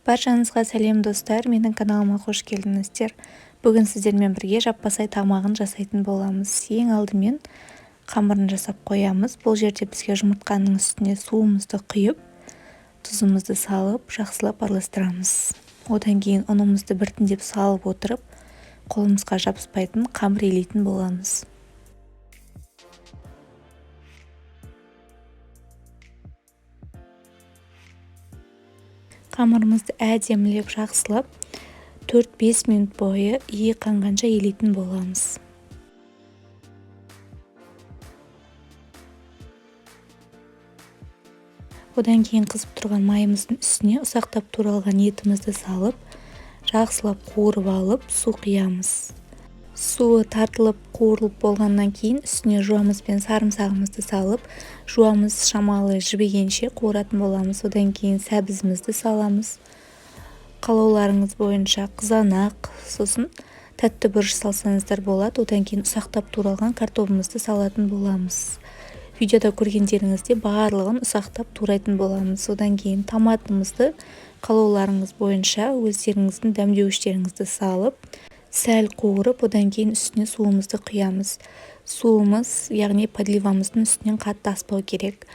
Баршаңызға сәлем, достар! Менің каналыма қош келдіңіздер. Бүгін сіздермен бірге жаппасай тамағын жасайтын боламыз. Ең алдымен қамырын жасап қоямыз. Бұл жерде бізге жұмыртқаның үстіне суымызды құйып, тұзымызды салып, жақсылап араластырамыз. Одан кейін ұнымызды біртіндеп салып отырып, қолымызға жабыспайтын қамыр илейтін боламыз. Қамырымызды әдемілеп, жақсылап 4-5 минут бойы иі қанғанша илейтін боламыз. Одан кейін қызып тұрған майымыздың үстіне ұсақтап туралған етімізді салып, жақсылап қуырып алып, су құямыз. Суы тартылып, қуырылып болғаннан кейін үстіне жуамыз бен сарымсағымызды салып, жуамыз шамалы жібігенше қуыратын боламыз. Одан кейін сәбізімізді саламыз. Қалауларыңыз бойынша қызанақ, сосын тәтті бұрыш салсаңыздар болады. Одан кейін ұсақтап туралған картобымызды салатын боламыз. Видеода көргендеріңізде барлығын ұсақтап турайтын боламыз. Одан кейін томатымызды қалауларыңыз бойынша өздеріңіздің дәмдеуіштеріңізді салып, сәл қуырып, одан кейін үстіне суымызды құямыз. Суымыз, яғни подливамыздың үстінен қатты аспау керек.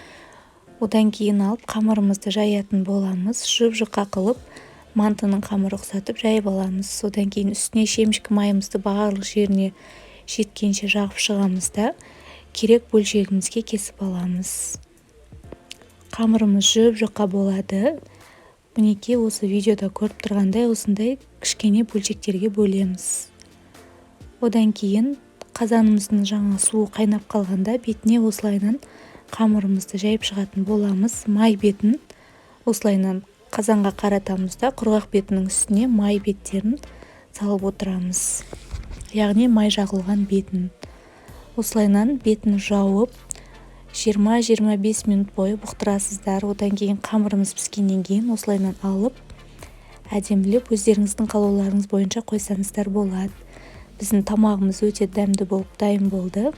Одан кейін алып қамырымызды жаятын боламыз. Жұп-жұқа қылып, мантының қамыры ұқсатып жайып аламыз. Одан кейін үстіне шемішкі майымызды барлық жеріне жеткенше жағып шығамыз да, керек бөлшегімізге кесіп аламыз. Қамырымыз жұп-жұқа болады. Мінекей, осы видеода көріп тұрғандай, осындай кішкене бөлшектерге бөлеміз. Одан кейін қазанымыздың жаңа суы қайнап қалғанда бетіне осылайынан қамырымызды жайып шығатын боламыз. Май бетін осылайынан қазанға қаратамыз да, құрғақ бетінің үстіне май беттерін салып отырамыз. Яғни май жағылған бетін. Осылайынан бетін жауып, 20-25 минут бойы бұқтырасыздар. Одан кейін қамырымыз піскеннен кейін осылайынан алып, әдемілеп өздеріңіздің қалауларыңыз бойынша қойсаңыздар болады. Біздің тамағымыз өте дәмді болып дайын болды.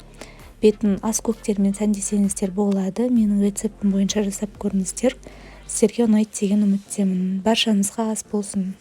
Бетін ас көктермен сәндесеңіздер болады. Менің рецептім бойынша жасап көріңіздер. Сіздерге ұнайды деген үміттемін. Баршаңызға ас болсын.